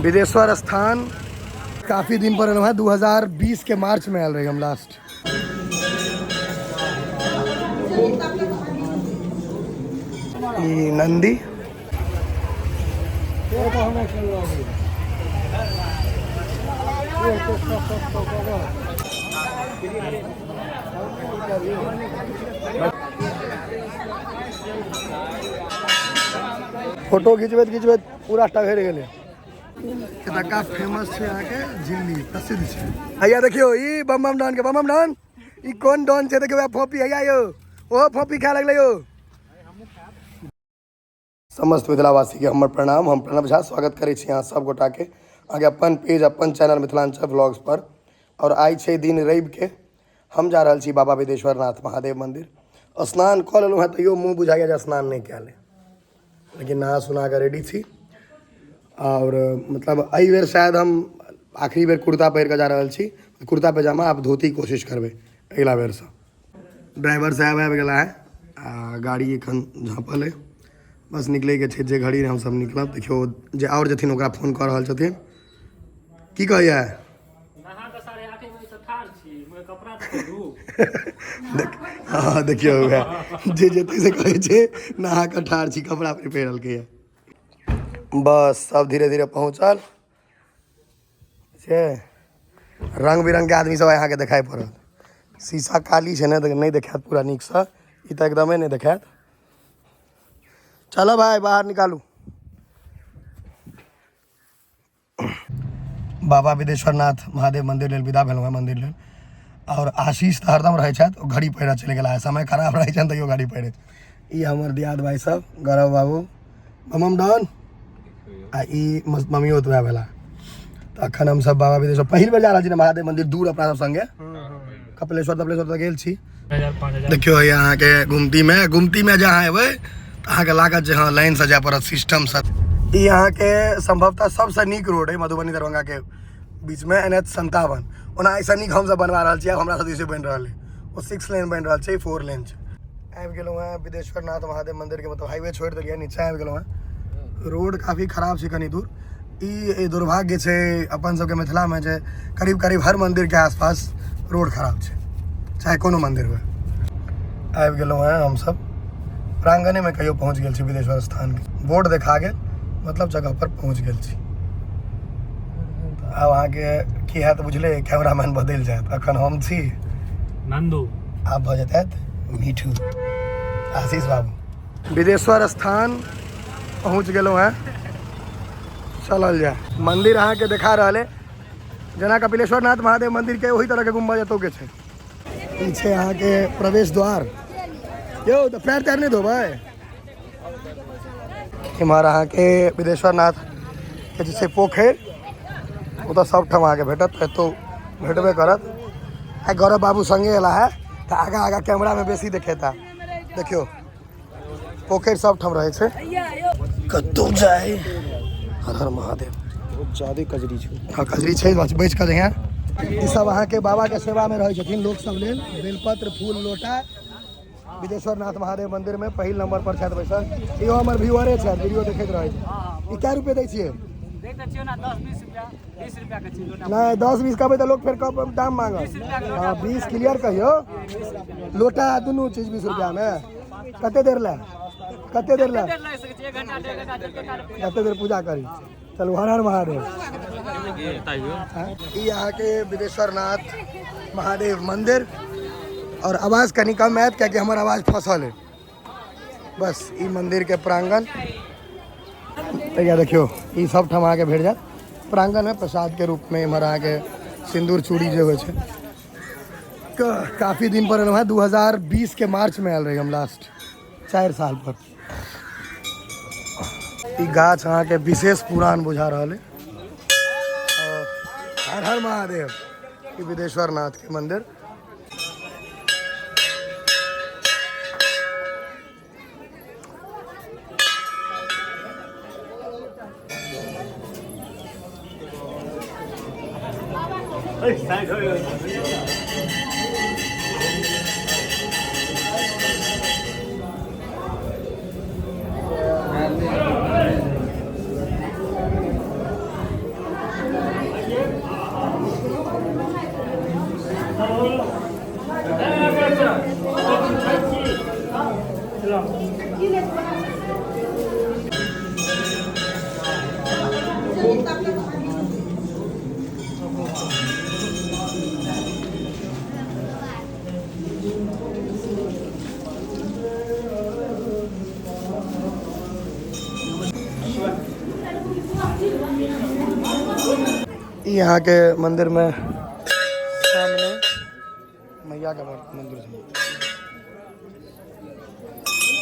विदेश्वर स्थान काफी दिन पर एलहुँ हेँ। 2020 के मार्च में आयल रही हम लास्ट। ई नंदी फोटो घिचबैत घिचबैत पूरा टघरि गेलै। एतुका फेमस छै अहाँके झिल्ली, प्रसिद्ध छै। हैया देखियौ ई बम बम डॉन के, बम बम डॉन ई कोन डॉन छै देखियौ, फोपी हैया यौ, ओहो फोपी खाए लगलै यौ। समस्त मिथिलावासीके हमर प्रणाम। हम प्रणव झा स्वागत करै छी अहाँ सब गोटाके अहाँके अपन पेज अपन चैनल मिथिलांचल व्लॉग्स पर। और आइ छै दिन रविके, हम जा रहल छी बाबा विदेश्वर नाथ महादेव मंदिर। स्नान कऽ लेलहुँ हेँ तैयो मुँह बुझाइए जे स्नान नहि कयल अइ, लेकिन नहा सुना कऽ रेडी छी। आओर मतलब एहि बेर शायद हम आखिरी बेर कुर्ता पहिर कऽ जा रहल छी, कुर्ता पैजामा। आब धोती कोशिश करबै अगिला बेरसँ। ड्राइवर साहब आबि गेला है आ गाड़ी एखन झाँपल अइ, बस निकलैके छै जे घड़ी हमसब निकलब। देखियौ जे आओर जेथिन ओकरा फोन कऽ रहल छथिन। की कहैया? हँ देखियौ उएह जे जेतै से कहै छै नहा कऽ ठाढ़ छी, कपड़ा पहिरलकै। बस सब धीरे धीरे पहुँचल छै। रंग बिरंग के आदमी सब अहाँके देखाइ पड़त। शीशा काली छै ने तऽ नहि देखायत पूरा नीकसँ, ई तऽ एकदमे नहि देखायत। चलो भाई बाहर निकालू। बाबा विदेश्वर नाथ महादेव मंदिर लेल विदा भेलहुँ हेँ मंदिर लेल। आओर आशीष तऽ हरदम रहै छथि, ओ घड़ी पहिरऽ चलि गेला। समय खराब रहै छनि तैयो घड़ी पहिरै। ई हमर दियाद भाई सब, गौरव बाबू, बमम डॉन, आ ई ममियोत भाय भेला। तऽ अखन हमसब बाबा विदेश्वर पहिल बेर जा रहल छी ने महादेव मंदिर दूर अपना सब संगे। कपिलेश्वर तपिलेश्वर तऽ गेल छी। देखियौ हैया अहाँके गुमतीमे, गुमतीमे जे अहाँ एबै तऽ अहाँके लागत जे हँ लाइनसँ जाय पड़त सिस्टमसँ। ई अहाँके सम्भवतः सबसँ नीक रोड अइ मधुबनी दरभंगाके बीचमे, NH 57। ओना एहिसँ नीक हमसब बनवा रहल छी, आब हमरा सब दिस बनि रहल अइ। ओ 6 लेन बनि रहल छै, 4 लेन छै। आबि गेलहुँ हेँ विदेश्वर नाथ महादेव मन्दिरके, मतलब हाईवे छोड़ि देलियै, नीचा आबि गेलहुँ हेँ। रोड काफी खराब छै कनि दूर। ई दुर्भाग्य छै अपन सबके मिथिलामे जे करीब करीब हर मन्दिरके आसपास रोड खराब छै, चाहे कोनो मन्दिर हुए। आबि गेलहुँ हेँ हमसब प्राङ्गणेमे, कहियो पहुँच गेल छी विदेश्वर स्थानके। बोर्ड देखा गेल, मतलब जगह पर पहुँच गेल छी। आब अहाँके की हैत बुझले, कैमरामैन बदलि जायत। अखन हम छी नंदू, आब भऽ जेतैत मिठू आशीष बाबू। विदेश्वर स्थान पहुँच गेलहुँ हेँ, चलल जाय। मंदिर अहाँके देखा रहल है जेना कपिलेश्वर नाथ महादेव मंदिर के ओही तरह के गुम्बज एतौ के छै। ई छै अहाँके प्रवेश द्वार। यौ तऽ पैर तैर नहि धोबै? इम्हर अहाँके विदेश्वर नाथ के जे छै पोखरि, ओ तऽ सबठाम अहाँके भेटत, एतौ भेटबे करत। आ गौरव बाबू संगे एला है तऽ आगा आगा कैमरामे बेसी देखेता। देखियौ पोखरि सबठाम रहै छै, कतौ जाय। हर हर महादेव। बहुत ज्यादे कजरी छै। हँ कजरी छै, बस बचि कऽ जइहेँ। ई सब अहाँके बाबाके सेवामे रहै छथिन लोक सब लेल। बेलपत्र फूल लोटा विदेश्वर नाथ महादेव मंदिर में पहिल नंबर पर छथि बैसल। इहो हमर व्यूअरे छथि, वीडियो देखैत रहै छै। ई कै रुपये दै छियै? नहि 10-20 कहबै तऽ लोक फेर कम दाम मांगत। हँ 20 क्लियर कहियौ। लोटा दुनू चीज 20 रुपैआमे। कते देर लए, कते देर लए, कते देर पूजा करी? चलू हर हर महादेव। ई अहाँके विदेश्वर नाथ महादेव मंदिर। और आवाज कनि कम आयत कियाकि हमर आवाज फंसल है। बस ई मंदिर के प्रांगण भैया देखियौ, ई सब ठाम अहाँके भेट जायत। प्रांगण में प्रसाद के रूप में इम्हर अहाँके सिन्दूर चूड़ी जे होइ छै। काफी दिन पर एलहुँ हेँ, 2020 के मार्च में आयल रही हम लास्ट, 4 साल पर। ई गाछ अहाँके विशेष पुरान बुझा रहल है। हर हर महादेव। ई विदेश्वर नाथ के मंदिर। ई अहाँके मन्दिरमे सामने मैयाके मन्दिर छै।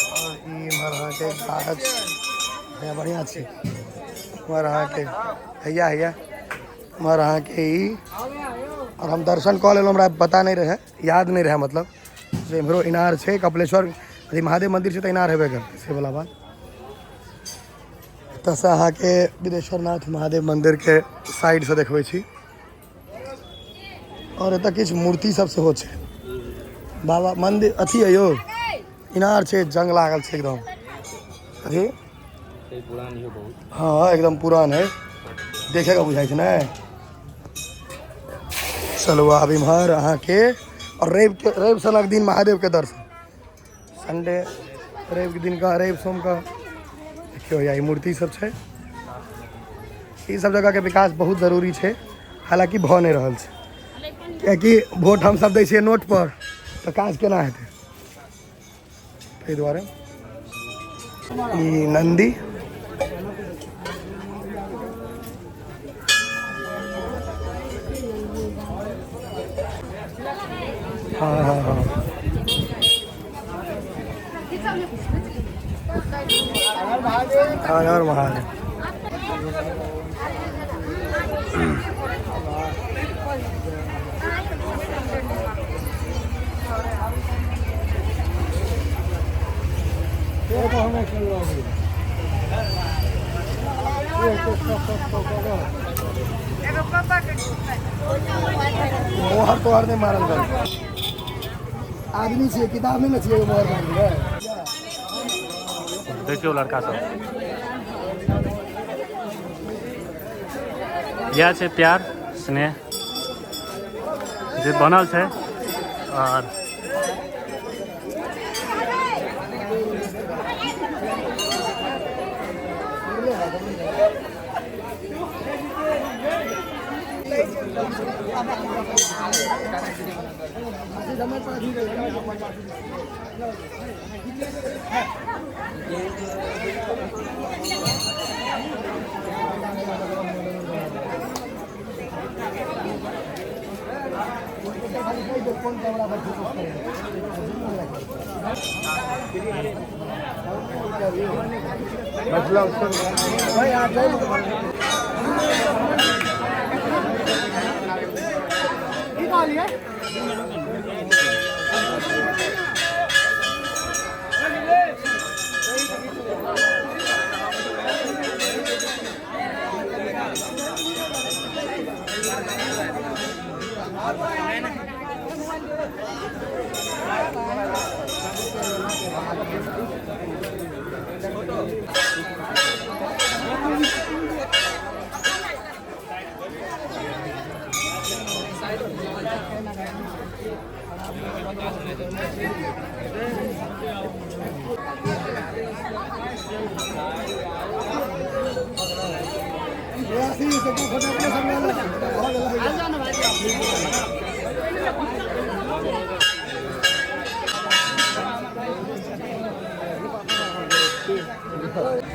आओर ई इम्हर अहाँके गाछ हैया बढ़िआँ छै। इम्हर अहाँके हैया हैया इम्हर अहाँके ई, आओर हम दर्शन कऽ लेलहुँ, हमरा पता नहि रहै, याद नहि रहै मतलब जे इम्हरो इनार छै। कपिलेश्वर अथी महादेव मन्दिर छै तऽ इनार हेबे करतै, से वला बात। एतऽसँ अहाँके बिदेश्वरनाथ महादेव मन्दिरके साइडसँ देखबै छी। आओर एतऽ किछु मूर्ति सब सेहो छै। बाबा मन्दिर अथी है यौ, इनार छै, जंग लागल छै एकदम अथी। हँ एकदम पुरान है, देखेके बुझाइ छै ने। चलू आब इम्हर अहाँके, आओर रविके रवि सनक दिन महादेवके दर्शन, संडे रवि के दिन का, रवि सोम का। देखियौ या ई मूर्ति सब छै। ई सब जगह के विकास बहुत जरूरी छै, हालांकि भऽ नहि रहल छै, कियाकि वोट हमसब दै छियै नोट पर, तऽ काज केना हेतै? ताहि दुआरे ई नन्दी हाँ हाँ हाँ हर हर महादेव। मोहर तोहर नहि मारल गेल आदमी छियै, किताब नहि ने छियै मोहर मारल। देखियौ लड़का सब, इएह छै प्यार स्नेह जे बनल छै। और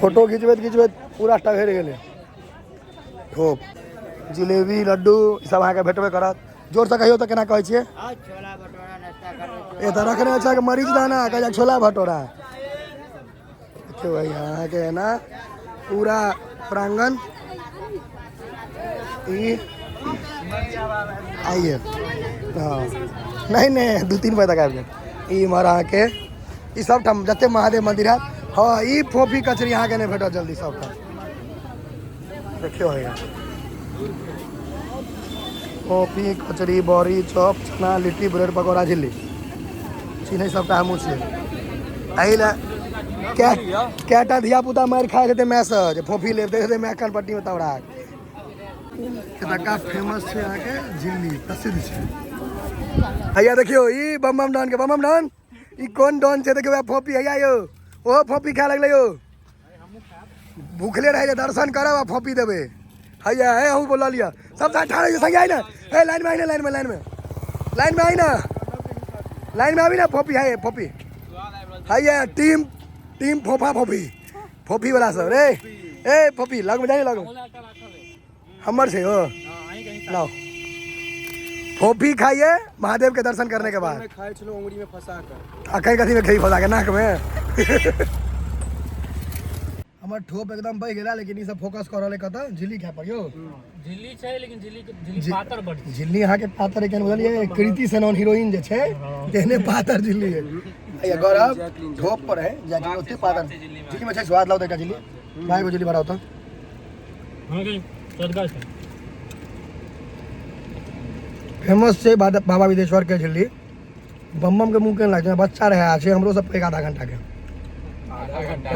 फोटो घिचबैत घिचबैत पूरा टघरि गेलै। ठोप जिलेबी लड्डू ई सब अहाँके भेटबे करत। जोरसँ कहियौ तऽ केना कहै छियै? ए तऽ रखने छै मरीच दाना, कहै छोला भटोरा। देखियौ भाई अहाँके एना पूरा प्रांगण ई आइए। हाँ नहीं नहीं 2-3 बजे तक आबि जायत। ई इम्हर अहाँके ई सब ठाम जते महादेव मंदिर है। हाँ ई फोफी कचरी अहाँके नहि भेटत जल्दी सब ठाम। देखियौ हैया फोफी कचरी बड़ी चॉप चना लिट्टी ब्रेड पकौड़ा झिल्ली चिन्है सबटा हमहूँ छियै। एहि लए कएटा धियापुता मारि खाइ हेतै मायसँ जे फोफी लेब दैत हेतै माय कनपट्टीमे तबरा। एतुका फेमस छै अहाँके झिल्ली, प्रसिद्ध छै। हैया देखियौ ई बम बम डॉन के, बम बम डॉन ई कोन डॉन छै? देखियौ फोफी हैया यौ, ओहो फोफी खाए लगलै यौ। भूखले रहै छै, दर्शन करब आ फोफी देबै। हैया हे अहूँ बोलऽ लिअ सब ठाढ़ होइ संगे, आइ ने हे लाइन में, आई ने लाइन में, लाइन में, लाइन में आई ना, लाइन में आबी ना। फोफी है फोफी हैया, टीम टीम फोफा फोफी फोफी वाला सब रे। ए फोफी लग में जाइए, लग हमर छै हो। लाओ, फोफी खाइए महादेव के दर्शन करने के बाद। खाइ छलहुँ उंगरी में फंसा कर। अखन कथी में घी फंसा के? नाक में। हमर ठोप एकदम बहि गेला, लेकिन ई सब फोकस कर रहल है कतऽ, झिल्ली खाय पर यौ। झिल्ली छै, लेकिन झिल्ली झिल्ली पातर बड छै। झिल्ली अहाँके पातर है केहन, बुझलियै? कृति सेनन हीरोइन जे छै, तेहने पातर झिल्ली है। या गौरव ठोप पर है जैकलिन, ओते पातर झिल्ली में छै स्वाद। लाओ देखा झिल्ली भाई को, झिल्ली बढ़ाओ तो। हँ, सदगा छै। फेमस छै बाबा विदेश्वर के झिल्ली। बम बम के मुँह केहन लागै छै? बच्चा रहै, आ छै हमरो सब पैघ आधा घंटा के। आधा घंटा।